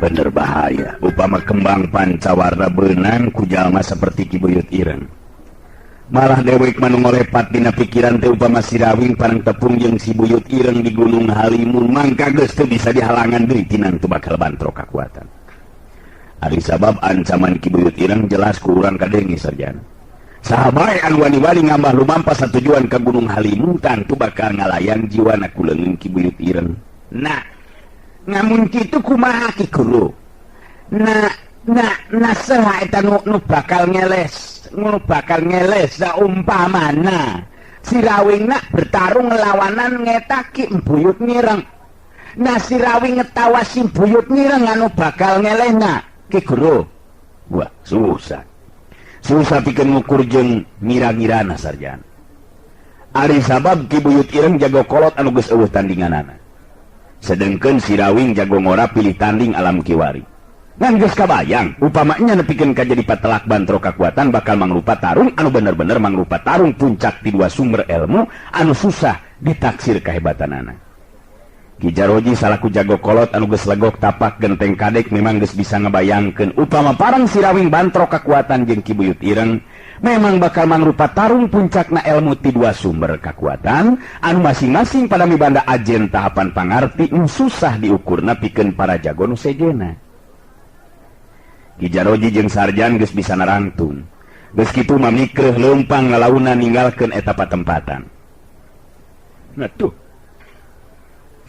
Bener bahaya upama kembang pancawarna beunang ku jalma saperti Ki Buyut Ireng. Malah dewek manu ngolepat dina pikiran teh upama Sirawing parang tepung jeung si Buyut Ireng di Gunung Halimun mangka geus teu bisa dihalangan deui tinantu bakal bantrok kakuatan. Ari sabab ancaman Ki Buyut Ireng jelas ku urang kadenge sarjana. Saha bae anu wani-wani ngambah lumampas satujuan ka Gunung Halimun tantu bakal ngalayang jiwana ku leungeun Ki Buyut Ireng. Nah, ngamun kitu kumaha Ki Guru? Nah, nah, nah saha eta nu bakal ngeles, nu bakal ngeles saumpamana Sirawing nak bertarung ngelawanan ngeta Ki Buyut Ireng. Nah, Sirawing ngetawa si Buyut Ireng anu bakal ngelehna Ki Guru. Wah, susah. Susah pikeun ngukur jeung ngira-ngirana sarjana. Ari sabab Ki Buyut Ireng jago kolot anu geus eueuh tandinganana. Sedengkeun Sirawing jago ngora pilih tanding alam kiwari. Ngan geus kabayang upamanya nepikeun ka jadi patelak bantrok kakuatan bakal mangrupa tarung anu bener-bener mangrupa tarung puncak ti dua sumber ilmu anu susah ditaksir kahebatanana. Ki Jaroji salaku jago kolot anu geus legok tapak genteng kadek memang geus bisa ngabayangkeun upama parang Sirawing bantrok kakuatan jeung Ki Buyut Ireng memang bakal mangrupa tarung puncakna ilmu ti dua sumber kakuatan anu masing-masing pada mibanda ajen tahapan pangarti nu susah diukurna pikeun para jago nu sejenna. Ki Jaroji jeung Sarjan geus bisa narangtung. Geus kitu mamikreuh leumpang ngalauna ninggalkeun eta patempatan. Nah tuh.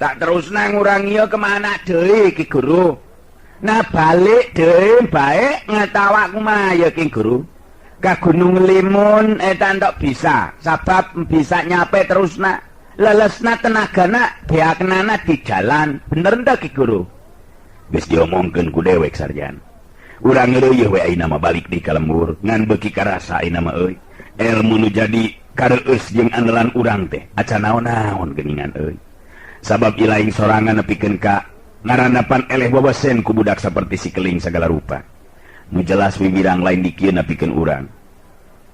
Tak terusna ngurang ieu kemana deui Ki Guru? Nah balik deui bae ngetawa kumaha ya Ki Guru? Ka Gunung Limun eta entok bisa, sabab bisa nyape terusna. Lelesna tenagana beaknana di jalan. Bener nteu Ki Guru? Geus diomongkeun ku dewek Sarjan. Urang ngeureuy we ayeuna mah balik di ka lembur, ngan beuki karasa ayeuna mah euy. Elmu nu jadi kareueus jeung andalan urang teh acan naon-naon geuningan euy. Sabab ilaing sorangan nepikeun ka ngarandapan eleh wawasen ku budak saperti si keling sagala rupa. Nu jelas wiwirang lain dikieun nepikeun urang.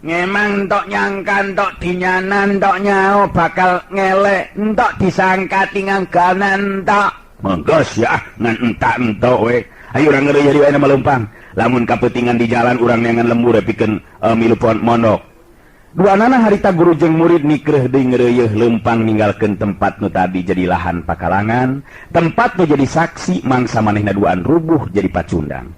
Ngemang entok nyangka entok dinyanan entok nyao bakal ngelek entok disangka tingangganan entok. Menggeus ya ngan entak entok we. Ayo urang ngeureuy jadi wae leumpang. Lamun kapetingan di jalan urang neangan lembur pikeun milu mondok. Duanana harita guru jeung murid mikreuh deui ngeureuyeih leumpang ninggalkeun tempat nu tadi jadi lahan pakalangan, tempat nu jadi saksi mangsa manehna duaan rubuh jadi pacundang.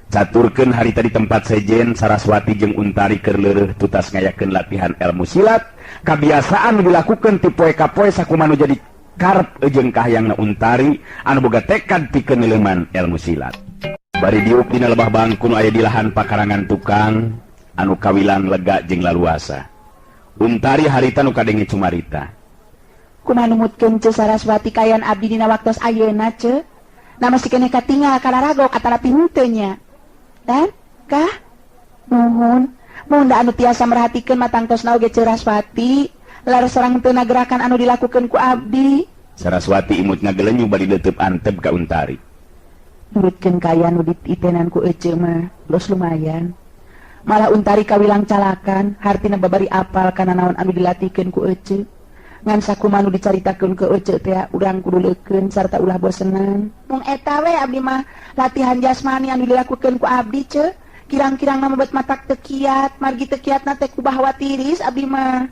Caturkeun harita di tempat sejen Saraswati jeung Untari keur leureuh tutas ngayakeun latihan ilmu silat, kabiasaan nu dilakukeun ti poe ka poe sakumaha nu jadi karep jeung kahayangna Untari anu boga tekad pikeun neuleman ilmu silat. Bari diuk dina lebah bangku nu aya di lahan pakarangan tukang anu kawilang lega jeung laluasa. Untari harita nu kadenge cumarita. Kumaha numutkeun Ceu Saraswati kayan abdi dina waktos ayeuna Ceu? Na masih keneh katingal kalaragok atanapi henteu nya. Dan kah? Nuhun. Mun da anu tiasa merhatikeun mah tangtosna oge Ceu Saraswati, laras sorang henteu gerakan anu dilakukeun ku abdi. Saraswati imut ngagelenyu bari leuteub antep ka Untari. Nurutkeun kaya nu diitenan ku ece mah, los lumayan. Malah Untari kawilang calakan, hartina babari apal kana naon anu dilatihkeun ku ece. Ngan sakumaha nu dicaritakeun ke ece teh urang kudu leukeun sarta ulah bosenan. Mung eta we abdi mah latihan jasmani anu dilakukeun ku abdi ce. Kirang-kirang mah bet matak teu kiat, margi teu kiatna teh ku bahawa tiris abdi mah.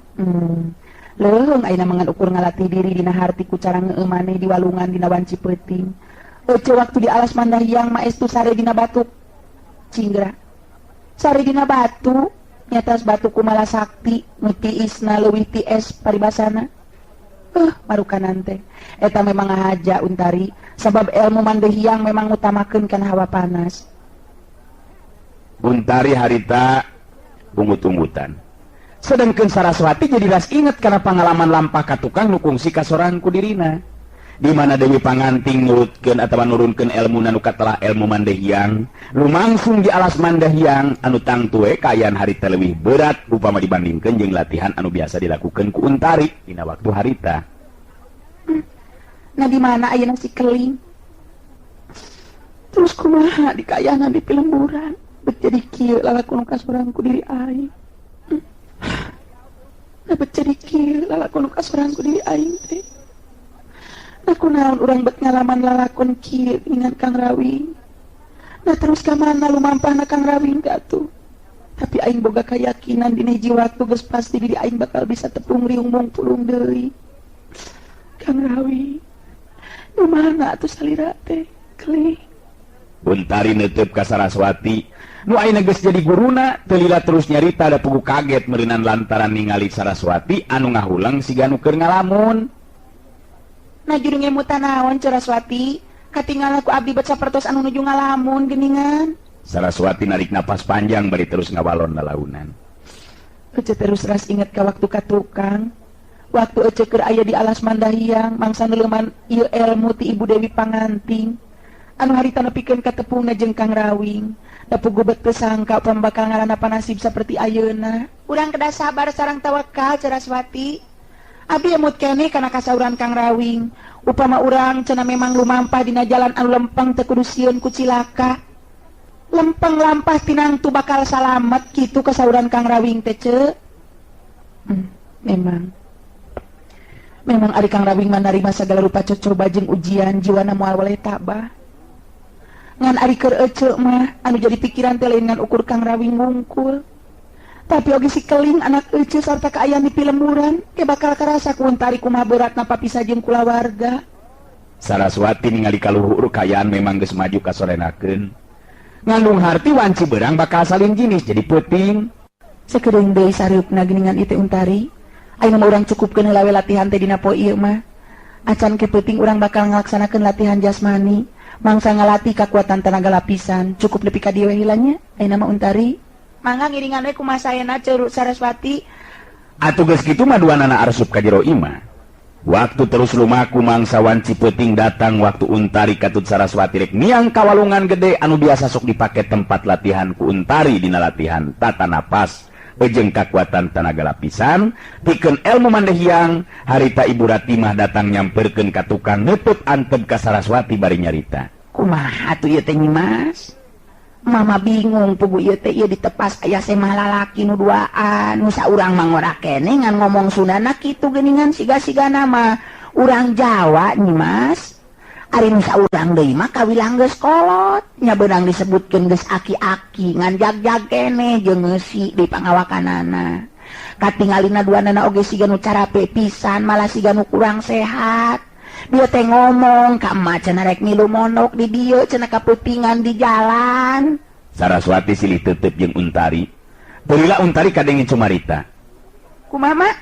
Leuheung ayeuna mah ngan ukur ngalatih diri dina harti ku cara ngeueum maneh di walungan dina wanci peuting. Ece waktu di alas Mandahyang mah estu sare dina batu cinggra. Sare dina batu, nyatas batu kumala sakti, nu tiisna leuwih ties paribasana. Marukanan teh. Eta memang ngahaja Untari, sabab ilmu Mandahyang memang ngutamakeun kana hawa panas. Untari harita ungut-ungutan. Sedengkeun Saraswati jadi ras inget kana pangalaman lampah ka tukang nu kungsi kasorang ku dirina. Di mana Dewi Panganting nurutkeun atawa nurunkeun ilmu nu katelah ilmu Mandahyang, lumangsung di alas Mandahyang anu tangtu we kaayaan harita leuwih berat upama dibandingkeun jeung latihan anu biasa dilakukeun ku Untari dina waktu harita. Nah di mana ayeuna si keling? Terus kumaha dikayanan di pilemburan? Bet jadi kieu lalakon kasorang ku diri aing. Nah bet jadi kieu lalakon kasorang ku diri aing teh. Nah kunaon urang bet ngalaman lalakon kieu geuningan Kang Rawing. Nah terus ka mana lumampahna Kang Rawing atuh. Tapi aing boga keyakinan dina hiji waktu geus pasti diri aing bakal bisa tepung riung mungpulung deui. Kang Rawi, nu mana atuh salira teh? Kelih. Untari neuteup ka Saraswati, nu ayeuna geus jadi guruna, teu lila terus nyarita da pugu kaget meureunan lantaran ningali Saraswati anu ngahulang siga nu keur ngalamun. Nah juru ngemutan naon Saraswati, katingal ku abdi bet sapertos anu nuju ngalamun geuningan. Saraswati narik napas panjang bari terus ngawalon lalaunan. Ece terus ras inget ka waktu ka tukang. Waktu ece keur aya di alas Mandahyang mangsa neuleman ieu elmu ti Ibu Dewi Panganting. Anu harita nepikeun ka tepungna jeung Kang Rawing. Da pugu bet teu sangka pambakal ngaranna panasib saperti ayeuna. Urang kedah sabar sareng tawakal Saraswati. Abdi emut keneh kana kasauran Kang Rawing. Upama urang cenah memang lumampah dina jalan anu lempeng teu kudu sieun ku cilaka. Lempeng lampah tinangtu bakal salamet gitu kesauran Kang Rawing teh ce. Memang memang ari Kang Rawing mah narima sagala rupa cocoba jeung ujian jiwana moal weleh tabah. Ngan ari keur ece mah anu jadi pikiran teh lain ngan ukur Kang Rawing wungkul. Tapi oge si keling anak ece sarta kaayaan di pilemburan ke bakal karasa ku Untari kumaha beratna papisah jeung kulawarga. Saraswati ningali kaluhur kaayaan memang geus maju kasorenakeun. Ngandung harti wanci berang bakal salin jinis jadi peuting. Sakedeung deui sareupna geuningan ieu teh Untari. Ayeuna mah urang cukupkeun heula we latihan teh dina poe ieu mah. Acan ke peuting urang bakal ngalaksanakeun latihan jasmani, mangsa ngalatih kakuatan tenaga lapisan, cukup nepi ka dieu we heula nya. Ayeuna mah Untari. Mangga ngiringan we kumaha saena Ceuk Saraswati. Atuh geus kitu mah duanana arsup ka jero imah. Waktu terus lumaku mangsa wanci peuting datang waktu Untari katut Saraswati rek miang kawalungan gede anu biasa sok dipake tempat latihan ku Untari dina latihan tata napas jeung kakuatan tenaga lapisan pikeun elmu Mandahyang. Harita Ibu Ratimah datang nyamperkeun ka tukang neuteut antep ka Saraswati bari nyarita. Kumaha atuh ieu teh Nyi Mas? Mama bingung pugu ieu teh ieu ditepas aya semah lalaki nu duaan nu saurang mah ngora keneh ngan ngomong Sundana kitu geuningan siga-sigana mah urang Jawa Nyi Mas. Ari nu saurang deui mah kawilang geus kolot nya beunang disebutkeun geus aki-aki ngan jag-jag keneh jeung ngeusi di pangawakanana. Katingalina duanana oge siga nu carape pisan malah siga nu kurang sehat. Dia teh ngomong ka emak cenah rek milu mondok di dieu cenah kapeutingan di jalan. Saraswati silih tetep jeung Untari. Teu Untari kadenge cumarita. Kumaha mak?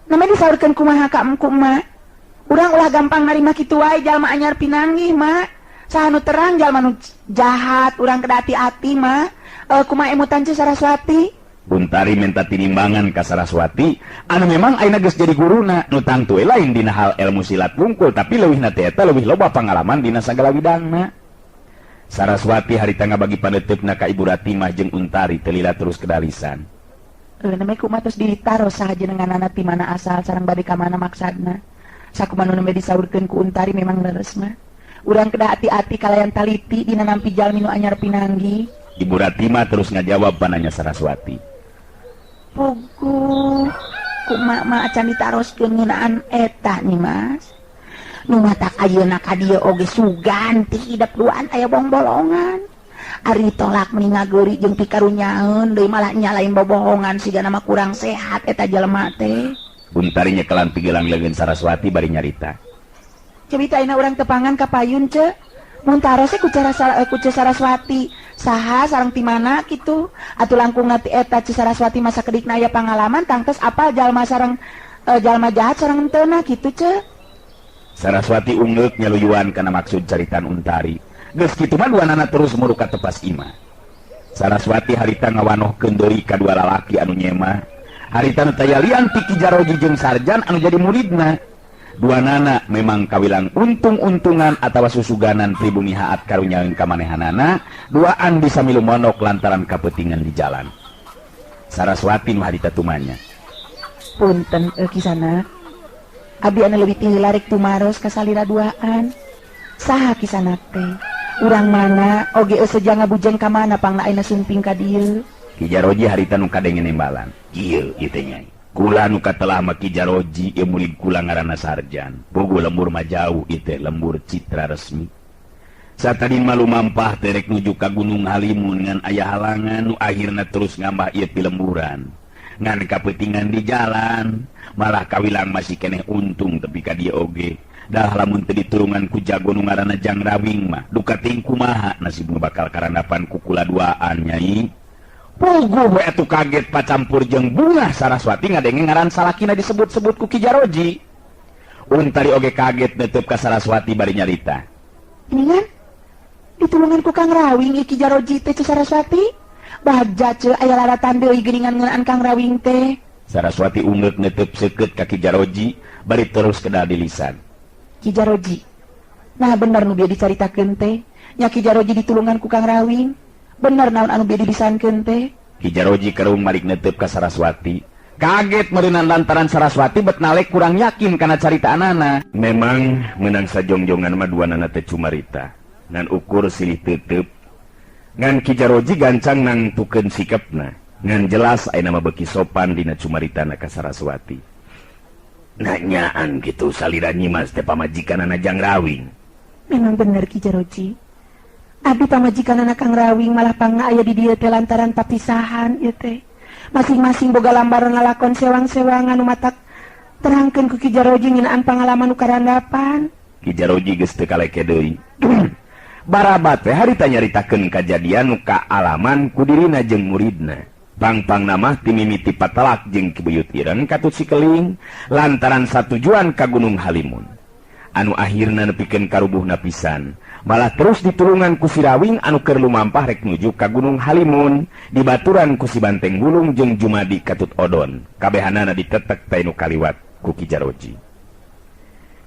Namanya disaurkeun kumaha ka emku mak? Urang ulah gampang narima kitu wae jalma anyar pinanggih mak. Saha nu terang jalma nu jahat urang kedah hati-hati mak. Kumaha emutan ce Saraswati? Untari minta tinimbangan ka Saraswati anu memang ayeuna geus jadi guruna nu tangtu we lain dina hal ilmu silat wungkul tapi leuwihna teh eta leuwih loba pangalaman dina sagala widangna. Saraswati harita ngabagi paneuteup-na ka Ibu Ratimah jeung Untari teu lila terus kedalisan. Namanya kumaha tos ditaros saha jenenganana ti mana asal sareng bade ka mana maksadna. Sakumaha nu nembe disaurkeun ku Untari memang leres mah. Urang kedah hati-hati kalayan taliti dina nampi jalmi nu anyar pinanggi. Ibu Ratimah terus ngajawab pananya Saraswati. Pugu kumaha mah acan ditaroskeun ngeunaan eta nih Mas. Nu matak ayeuna ka dieu oge sugan ti hidep duaan aya bongbolongan. Ari tolak meni ngageuri jeung pikarunyaeun deui malah nya lain bobohongan sigana mah kurang sehat eta jelema teh. Untari nyekelan pigelang leungeun Saraswati bari nyarita. Cewita ayeuna urang tepangan ka payun ce. Mun taros ku cara ku Saraswati saha sareng ti mana kitu atuh langkung ngati eta Ci Saraswati masa kedikna aya pangalaman tangtes apal jalma sareng jalma jahat sareng henteu kitu ce. Saraswati ungeuk nyaluyuan kana maksud caritan Untari. Geus kitu mah duanana terus muruka tepas imah. Saraswati harita ngawanohkeun deui ka dua lalaki anu nyemah. Harita nu tayalian ti Ki Jaroji jeung Sarjan anu jadi muridna. Duanana memang kawilang untung-untungan atawa susuganan pribumi haat karunyaeun kamanehanana, duaan bisa milu monok lantaran kapeutingan di jalan. Saraswati nu harita tumanya. Punten kisana. Abdi anu leuwih ti heula rek tumaros ka salira duaan. Saha kisana teh? Urang mana oge seja ngabujeng ka mana pangna ayeuna sumping ka dieu. Ki Jaroji harita nu kadenge nembalan. Ieu ieu teh nyai. Kula nu katelah mah Ki Jaroji ieu murid kula ngaranna Sarjan. Bogo lembur mah jauh ieu teh lembur Citra Resmi. Satadin mah lumampah teh rek nuju ka Gunung Halimun ngan aya halangan nu akhirna terus ngambah ieu pilemburan. Ngan kapeutingan di jalan, malah kawilang masih keneh untung tepi ka dieu oge. Dah lamun teu ditulungan ku jago nu ngaranna Jang Rawing mah, duka teuing kumaha nasibna bakal karandapan ku kula duaan nyai. Puguh we atuh kaget pacampur jeung bungah Saraswati ngadenge ngaran salakina disebut-sebut ku Ki Jaroji. Untari oge kaget neuteub ka Saraswati bari nyarita. Geuningan ditulungan ku Kang Rawing ieu Ki Jaroji teh Ceu Saraswati. Bagja ceu aya laratan deui geuningan ngeunaan Kang Rawing teh. Saraswati ungeuk neuteub seukeut ka Ki Jaroji bari terus kedal di lisan. Ki Jaroji. Nah bener nu bieu dicaritakeun teh. Nya Ki Jaroji ditulungan ku Kang Rawing. Bener naon anu bieu dilisankeun teh. Ki Jaroji kerung malik neuteub ka Saraswati. Kaget meureunan lantaran Saraswati bet nalek kurang yakin kana caritaanana. Memang meunang sajongjongan mah duanana teh cumarita. Ngan ukur silih teuteub. Ngan Ki Jaroji gancang nangtukeun sikapna. Ngan jelas ayeuna mah beuki sopan dina cumaritana ka Saraswati. Nanyaan gitu salira Nyimas teh pamajikanana Jang Rawing. Memang bener Ki Jaroji. Abdi pamajikanana Kang Rawing malah pangna aya di dieu teh lantaran papisahan ieu teh. Masing-masing boga lambaran lalakon sewang-sewangan nu matak terangkeun ku Ki Jaroji ngeunaan pangalaman nu karandapan. Ki Jaroji geus teu kaleke deui. Barabat teh harita nyaritakeun kajadian nu kaalaman ku dirina jeung muridna. Pangpang nama timimiti patelak jeung Ki Buyut Ireng katut Sikeling lantaran satujuan ka Gunung Halimun. Anu akhirna nepikeun karubuhna pisan, malah terus ditulungan ku si Rawing anu keur lumampah rek nuju ka Gunung Halimun dibaturan ku si Banteng Bulung jeung Jumadi katut Odon. Kabehanana ditetek teh nu kaliwat ku Ki Jaroji.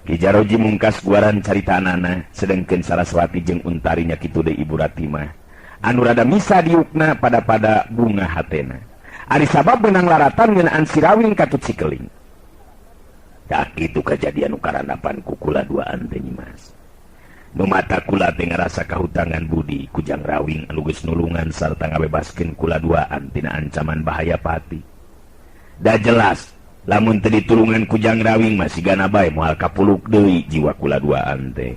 Ki Jaroji mungkas guaran caritaanana sedengkeun Saraswati jeung Untari nya kitu deui Ibu Ratimah. Anu rada misa diukna pada-pada bunga hatena. Ari sabab benang laratan ngeunaan si Rawing katut Sikeling. Tak kitu kajadian nu karandapan ku kula duaan teh Nyimas. Nu mata kula teh ngarasa kahutangan budi ku Jang Rawing anu geus nulungan sarta ngabebaskeun kula duaan tina ancaman bahaya pati. Da jelas lamun teu ditulungan ku Jang Rawing mah sigana bae moal kapuluk deui jiwa kula duaan teh.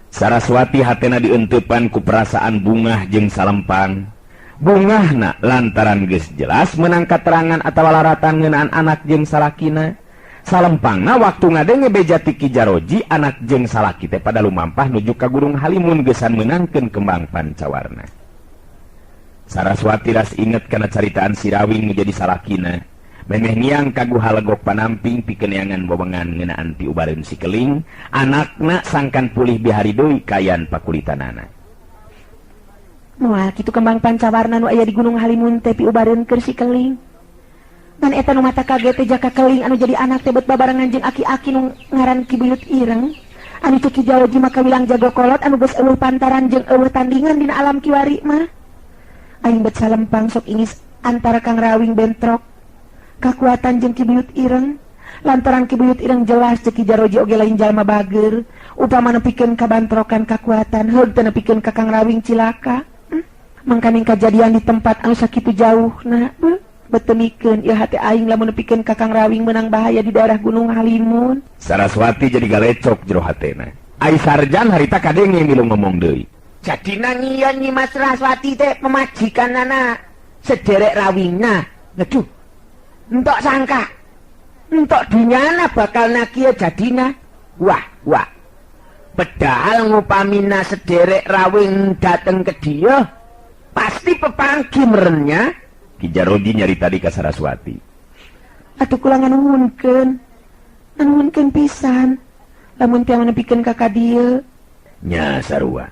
Saraswati hatena dienteupan ku perasaan bungah jeung salempang. Bungahna lantaran geus jelas meunang katerangan atawa laratan ngeunaan anak jeung salakina. Salempangna waktu ngadenge beja ti Ki Jaroji anak jeung salaki teh pada lumampah nuju ka Gunung Halimun geusan meunangkeun kembang pancawarna. Saraswati ras inget kana caritaan si Rawing nu jadi salakina. Memeh niang ka guha legok panamping pikeun wewengan ngeunaan piubareun Sikeling, anakna sangkan pulih bihari deui kayan pakulitanana. Moal kitu kembang pancawarna nu aya di Gunung Halimun teh piubareun keur Sikeling. Ngan eta nu mata kaget teh jaka keling anu jadi anak teh bet babarengan jeung aki-aki nu ngaran Ki Buyut Ireng. Anu cek Ki Jaroji mah kawilang jago kolot anu geus eueuh pantaran jeung eueuh tandingan dina alam kiwari mah. Aing bet salempang sok ingis antara Kang Rawing bentrok kakuatan jeung Ki Buyut Ireng. Lantaran Ki Buyut Ireng jelas cek Ki Jaroji oge lain jalma bager. Upama nepikeun kabantrokan kakuatan heug teu nepikeun ka Kang Rawing cilaka. Mangkaning kajadian di tempat anu sakitu jauhna betemikeun ieu hate aing lamun nepikeun ka Kang Rawing meunang bahaya di daerah Gunung Halimun. Saraswati jadi galecok jero hatena. Ai Sarjan harita kadenge milu ngomong deui. Jadina nyian Nyi Mas Saraswati teh pemajikanana sederek Rawingna. Aduh. Entok sangka. Entok dunyana bakal nakia jadina. Wah, wah. Padahal ngupamina sederek Rawing dateng ke dia pasti pepanggi merennya. Ki Jaroji nyari tadi ka Saraswati. Atuh kula nganuhunkeun. Nganuhunkeun pisan. Lamun tiang nepikeun ka dieu. Nya sarua.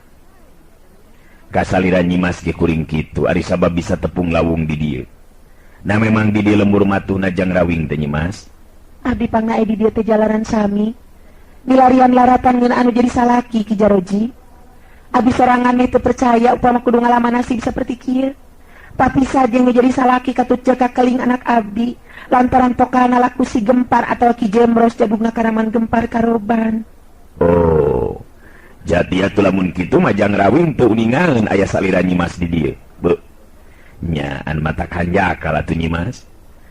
Kasalira Nyimas ge kuring kitu ari sabab bisa tepung lawung di dieu. Nah memang di dieu lembur matuhna Jang Rawing teh Nyimas. Abdi pangna di dieu teh jalanan sami. Milarian laratan ngeunaan anu jadi salaki Ki Jaroji. Abdi sorangan teu percaya upama kudu ngalaman nasib saperti kieu. Papisah jeung jadi salaki katut jaka keling anak abdi lantaran tokana laku si Gempar atau Ki Jemros jadugna karaman Gempar karoban. Oh, jadi atuh lamun kitu mah Jang Rawing teu uningaeun aya salira Nyimas di dieu. Beuh. Nya an mata kanjakal atuh Nyimas.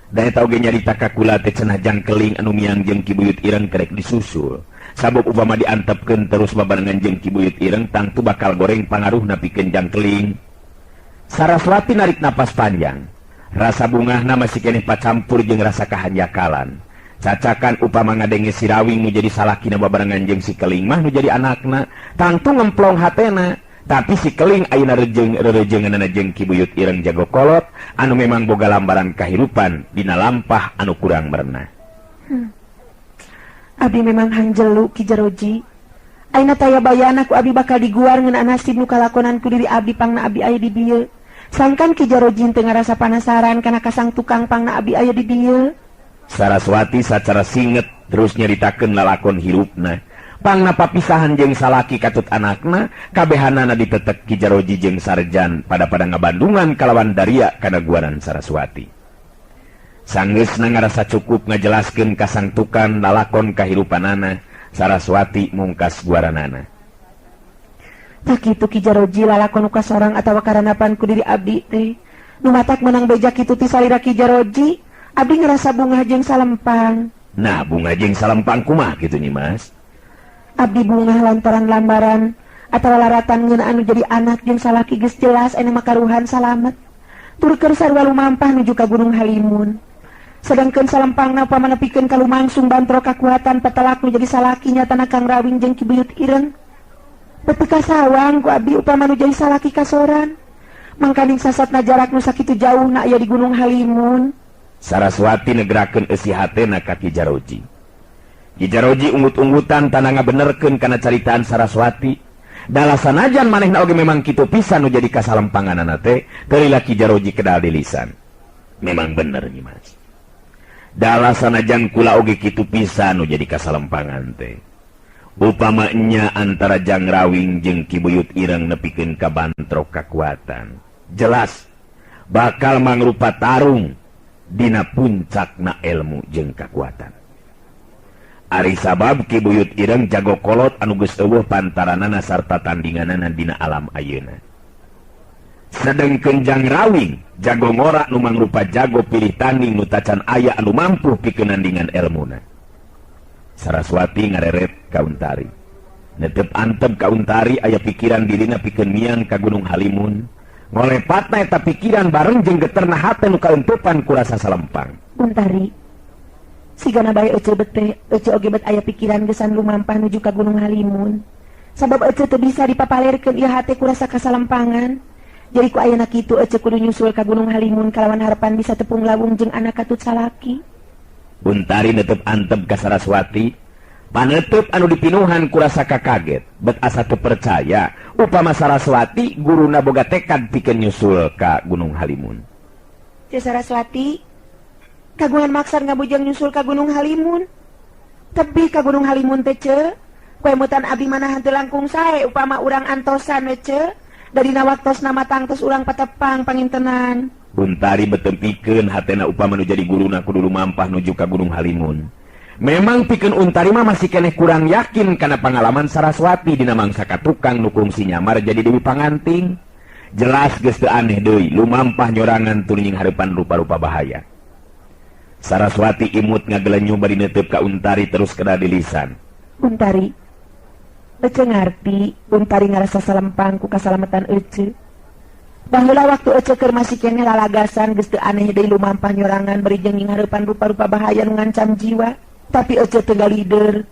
Da eta oge nyarita ka kula teh cenah jangkeling anu miang jeung Ki Buyut Ireng kerek disusul. Sabab upama diantepkeun terus babarengan jeung Ki Buyut Ireng tangtu bakal goreng pangaruhna pikeun jangkeling. Saraswati narik napas panjang. Rasa bungahna masih keneh pacampur jeung rasa kahanjakalan. Cacakan upama ngadenge si Rawing nu jadi salakina babarengan jeung si Keling mah nu jadi anakna, tangtu ngemplong hatena. Tapi si Keling ayeuna rerejenganana jeung Ki Buyut Ireng jago kolot anu memang boga lambaran kahirupan dina lampah anu kurang merenah. Abi memang hanjelu Ki Jaroji. Ayeuna taya bayana ku abi bakal diguar ngeunaan nasib nu kalakonan ku diri abdi pangna abi aya di dieu. Sangkan Ki Jaroji teu ngarasa panasaran kana kasang tukang pangna abi aya di dieu. Saraswati sacara singet terus nyaritakeun lalakon hirupna. Pangna papisahan jeung salaki katut anakna, kabehanana ditetek Ki Jaroji jeung Sarjan pada-pada ngabandungan kalawan daria kana guaran Saraswati. Sanggeusna ngarasa cukup ngajelaskeun ka sang tukang lalakon kahirupanana, Saraswati mungkas guaranana. Tak kitu Ki Jaroji lalakon ka sorang atawa karanapan ku diri abdi teh. Nu matak meunang beja kitu ti salira Ki Jaroji, abdi ngerasa bungah jeung salempang. Nah, bungah jeung salempang kumaha kitu Nyi Mas? Abdi bungah lantaran lambaran atawa laratan ngeunaan nu jadi anak jeung salaki geus jelas aya makaruhan salamet. Tur keur sarua lumampah nuju ka Gunung Halimun. Sedangkeun salempangna upama nepikeun ka lumangsung bantrok kakuatan petelak nu jadi salaki nyatana Kang Rawing jeung Ki Buyut Ireng. Beuteung kasawang ku abdi upama nu jadi salaki kasoran. Mangkaning sasatna jarak nu sakitu jauhna aya di Gunung Halimun. Saraswati negrakeun eusi hatena ka Ki Jaroji. Ki Jaroji unggut-unggutan tanah ngabenerkeun kana caritaan Saraswati. Dala sanajan manehna oge memang kitu pisan nu jadi kasalempanganana teh, teu Ki Jaroji kedal di lisan. Memang bener Nyi Mas. Dala sanajan kula oge kitu pisan nu jadi kasalempangan teh. Upama nya antara Jang Rawing jeung Ki Buyut Ireng nepikeun ka bantrok kakuatan. Jelas bakal mangrupa tarung dina puncakna ilmu jeung kakuatan. Ari sabab Ki Buyut Ireng jago kolot anu geus eueuh pantaranana sarta tandinganana dina alam ayeuna. Sedengkeun Jang Rawing jago ngora nu mangrupa jago pilih tanding nu tacan aya anu mampu pikeun nandingan elmuna. Saraswati ngareret ka Untari. Netep antep ka Untari aya pikiran dirina pikeun miang ka Gunung Halimun. Ngolepatna eta pikiran bareng jeung geterna hate nu kaentupan ku rasa salempang. Untari, sigana bae ece bete, ece oge bet aya pikiran gesan lumampah nuju ka Gunung Halimun. Sabab ece teu bisa dipapalerkeun ieu hate ku rasa kasalempangan. Jadi ku ayeuna kitu ece kudu nyusul ka Gunung Halimun kalawan harapan bisa tepung lawung jeung anak katut salaki. Untari netep antep ka Saraswati, panetep anu dipinuhan ku rasa kakaget, bet asa teu percaya upama Saraswati guruna boga tekad pikeun nyusul ka Gunung Halimun. Ceu Saraswati, kagungan maksad ngabujeng nyusul ka Gunung Halimun. Tebih ka Gunung Halimun teh ceu, kuemutan abdi manahan teu langkung sae upama urang antosan we ceu. Dadina waktosna matang tos urang patepang pangintenan. Untari betempikeun hatena upama nu jadi guruna kudu lumampah nuju ka Gunung Halimun. Memang pikeun Untari mah masih keneh kurang yakin kana pangalaman Saraswati dina mangsa ka tukang nu kungsi nyamar jadi Dewi Panganting. Jelas geus teu aneh deui lumampah nyorangan tur nying hareupan rupa-rupa bahaya. Saraswati imut ngagelenyu bari neuteup ka Untari terus kena di lisan. Untari, ece ngarti, Untari ngarasa salempang ku kasalamatan ece. Baheula waktu ece keur masih keneh lalagasan geus teu aneh deui lumampah nyorangan bari jeung nying hareupan rupa-rupa bahaya nu ngancam jiwa. Tapi ece teu galider.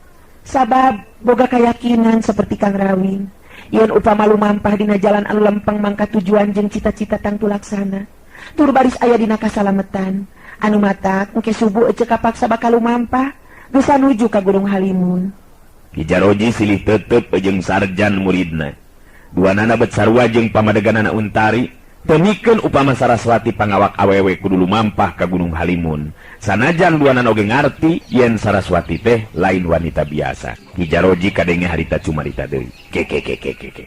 Sabab boga kayakinan seperti Kang Rawing. Yen upama lumampah dina jalan anu lempeng mangka tujuan jeung cita-cita tangtu laksana. Tur baris aya dina kasalametan. Anu matak engke subuh ece kapaksa bakal lumampah geus nuju ka Gunung Halimun. Ki Jaroji silih tetep jeung sarjan muridna. Duanana bet sarua jeung pamadeganana Untari, teu mikeun upama Saraswati pangawak awewe kudu lumampah ka Gunung Halimun. Sanajan duanana oge ngarti yen Saraswati teh lain wanita biasa. Ki Jaroji kadenge harita cumarita deui. Ke ke ke ke ke.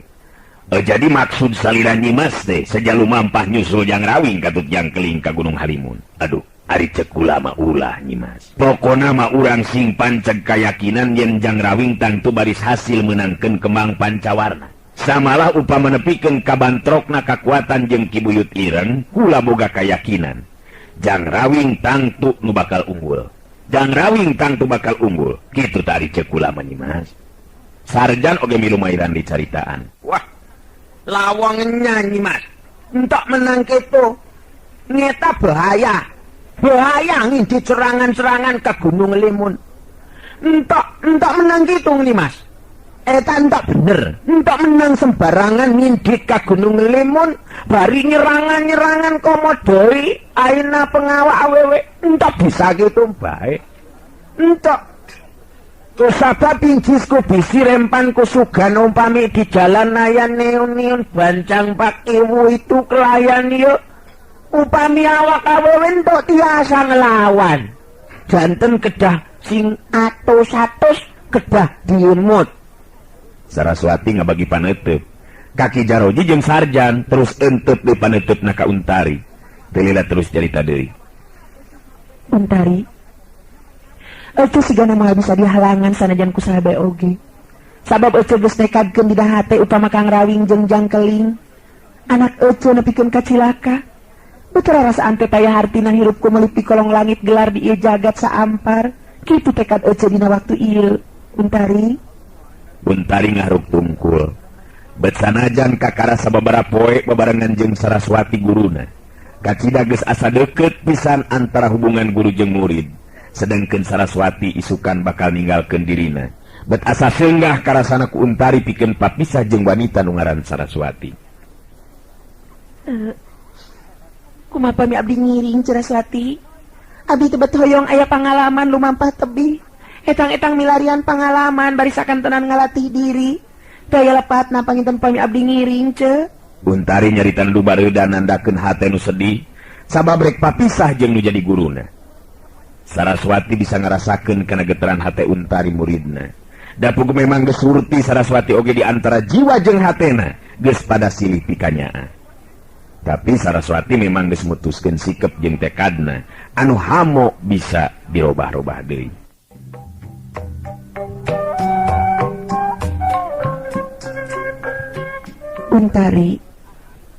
Jadi maksud salira Nyi Mas teh seja lumampah nyusul Jang Rawing katut Jangkeling ka Gunung Halimun. Aduh, ari cek kula mah ulah Nyi Mas. Pokona mah urang sing panceg kayakinan yen Jang Rawing tangtu baris hasil meunangkeun kembang pancawarna. Samalah upama nepikeun kabantrokna kakuatan jeung Ki Buyut Ireng, kula boga kayakinan. Jang Rawing tangtu nu bakal unggul. Jang Rawing tangtu bakal unggul. Kitu tadi ceuk kula mah Nyimas. Sarjan oge milu mairan dicaritaan. Wah, lawang nyanyi Mas. Entok menang kitu. Nyeta bahaya. Bahaya ngindit serangan-serangan ke Gunung Limun. Entok menang kitu Nyimas. Eta entok bener. Entok menang sembarangan ngindit ke Gunung Limun, bari nyerangan-nyerangan komodoi, aina pengawak awewe. Entok bisa kitu bae. Entok kusabab injisku bisi rempan kusugan umpami di jalan nayan neon-neon bancang pak iwu itu kelayan yuk. Upami awak awewe entok tiasa ngelawan. Janten kedah sing atus-atus kedah diemut. Saraswati ngabagi panetep. Kaki Jaroji jeung Sarjan terus entep di panetep na ka Untari. Teu terus carita deui. Untari, Ece sigana moal bisa dihalangan sanajan ku saha bae oge. Sabab Ece geus nekadkeun dina hate upama Kang Rawing jeung Jangkeling. Anak Ece nepikeun ka cilaka. Betul rasaan teh payah hartina hirupku melipi kolong langit gelar di ieu jagat saampar. Kitu tekad Ece dina waktu ieu. Untari. Untari ngahruk tungkul. Bet sanajan kakara sababaraha poe babarengan jeung Saraswati guruna. Kacida geus asa deukeut pisan antara hubungan guru jeung murid. Sedangkan Saraswati isukan bakal ninggalkeun dirina. Bet asa senggah karasana ku Untari pikeun papisah jeung wanita nu ngaran Saraswati. Kumaha pami abdi ngiring Saraswati? Abdi teh bet hoyong aya pangalaman lumampah tebih. Etang-etang milarian pangalaman bari sakantenan ngalatih diri. Teu aya lepatna panginten pami abdi ngiring ce. Untari nyaritan du bareuda nandakeun hate nu sedih sabab rek papisah jeung nu jadi guruna. Saraswati bisa ngerasakeun kana getaran hate Untari muridna. Dapuk memang geus surti Saraswati oge di antara jiwa jeung hatena geus pada silih pikanyaa. Tapi Saraswati memang geus mutuskeun sikep jeung tekadna anu hamo bisa dirobah-robah deui. Untari,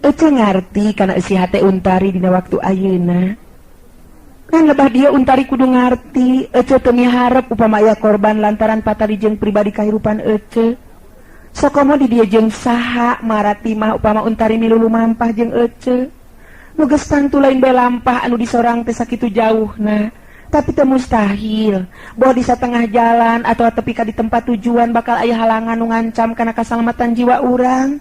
Ece ngarti kana eusi hate Untari dina waktu ayeuna. Kan lebah dia Untari kudu ngarti, Ece teu miharep upama aya korban lantaran patali jeung pribadi kahirupan Ece. Sokomo di dieu jeung saha maratimah upama Untari milu lumampah jeung Ece. Nu geus tangtu lain bae lampah anu disorang teh sakitu jauhna. Tapi teu mustahil boh di satengah jalan atau tepi ka di tempat tujuan bakal aya halangan nu ngancam kana kasalamatan jiwa urang.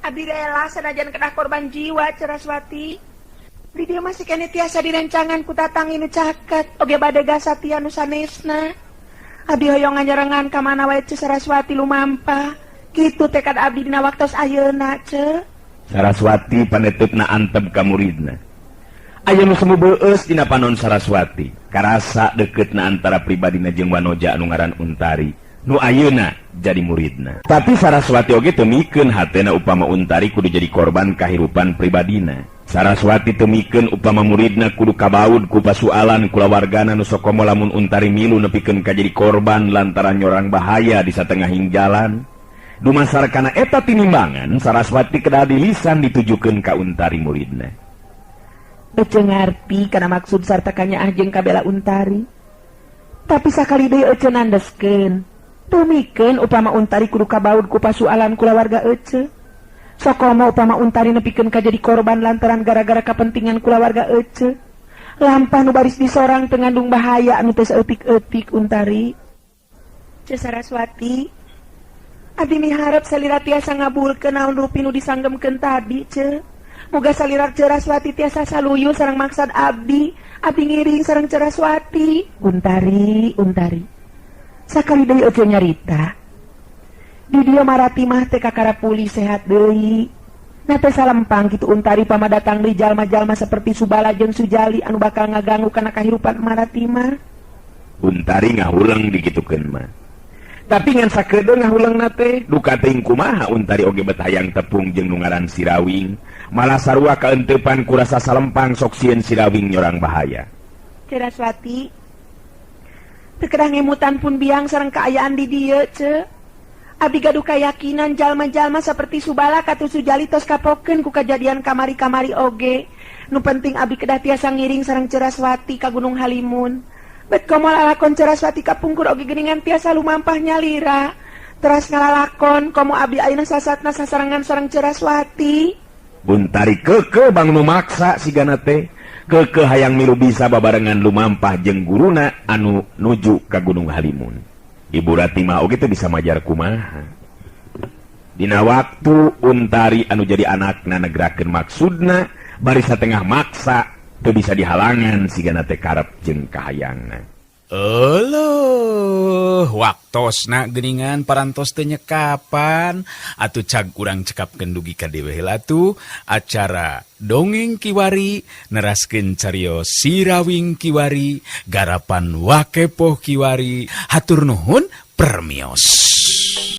Abdi rela sanajan kedah korban jiwa Saraswati. Di dia masih kene tiasa direncangan ku tatang nu caket oge bade gasatia nu sanesna. Abdi hoyong nganyerengan ka mana wae ce Saraswati lumampah. Kitu tekad abdi dina waktos ayeuna ce. Saraswati panetepna antep ka muridna. Aya nu semu beueus dina panon Saraswati. Karasa deketna antara pribadina jeung wanoja anu ngaran Untari. Nu ayeuna jadi muridna. Tapi Saraswati oge teu mikeun hatena upama Untari kudu jadi korban kahirupan pribadina. Saraswati teu mikeun upama muridna kudu kabaud ku pasualan kulawargana nu sokomo lamun Untari milu nepikeun ka jadi korban lantaran nyorang bahaya di satengahing jalan. Dumasar kana eta tinimbangan Saraswati kedah dilisan ditujukeun ka Untari muridna. Ece ngarti kana maksud sarta kanyaah jeung kabela Untari. Tapi sakali deui Ece nandeskeun. Tumikeun upama Untari kudu kabaud ku pasualan kulawarga Ece. Sokomo upama Untari nepikeun ka jadi korban lantaran gara-gara kapentingan kulawarga Ece. Lampah nu baris disorang teu ngandung bahaya anu teu saeutik-eutik Untari. Ce Saraswati, abdi miharep salira tiasa ngabulkeun naon rupi nu disanggemkeun tadi ce. Moga salira Saraswati tiasa saluyu sareng maksad abdi, abdi ngiring sareng Saraswati. Untari, Untari. Sakali deui Ece nyarita. Di dieu maratimah teh kakara pulih sehat deui. Na teh salempang kitu Untari pama datang deui jalma-jalma seperti Subala jeung Sujali anu bakal ngaganggu kana kahirupan maratimah. Untari ngahuleng dikitukeun mah. Tapi ngan sakedeung ngahulengna teh duka teuing kumaha Untari oge bet hayang tepung jeung nu ngaran Sirawing. Malah sarua kaenteupan ku rasa salempang sok sieun Sirawing nyorang bahaya. Saraswati, teu kedah ngemutan pun biang sareng kaayaan di dieu ce. Abdi gaduh kayakinan jalma-jalma seperti Subala katu Sujali tos kapokeun ku kajadian kamari-kamari oge. Nu penting abdi kedah tiasa ngiring sareng Ceu Raswati ka Gunung Halimun. Bet komo lalakon Ceu Raswati kapungkur oge geuningan tiasa lumampah nyalira. Teras ngalalakon komo abdi ayeuna sasatna sasarengan sareng Ceu Raswati. Untari keukeuh bang nu maksa sigana teh. Keukeuh hayang milu bisa babarengan lumampah jeung guruna anu nuju ka Gunung Halimun. Ibu Rati mah oge teu bisa majar kumaha. Dina waktu Untari anu jadi anakna negrakeun maksudna bari satengah maksa teu bisa dihalangan sigana teh karep jeung kahayangna. Euleuh, waktosna geuningan parantos teu nyekapan atuh cag urang cekapkeun dugi ka dieu heula tuh acara dongeng kiwari neraskeun carios Sirawing kiwari garapan Wakepoh kiwari. Hatur nuhun, permios.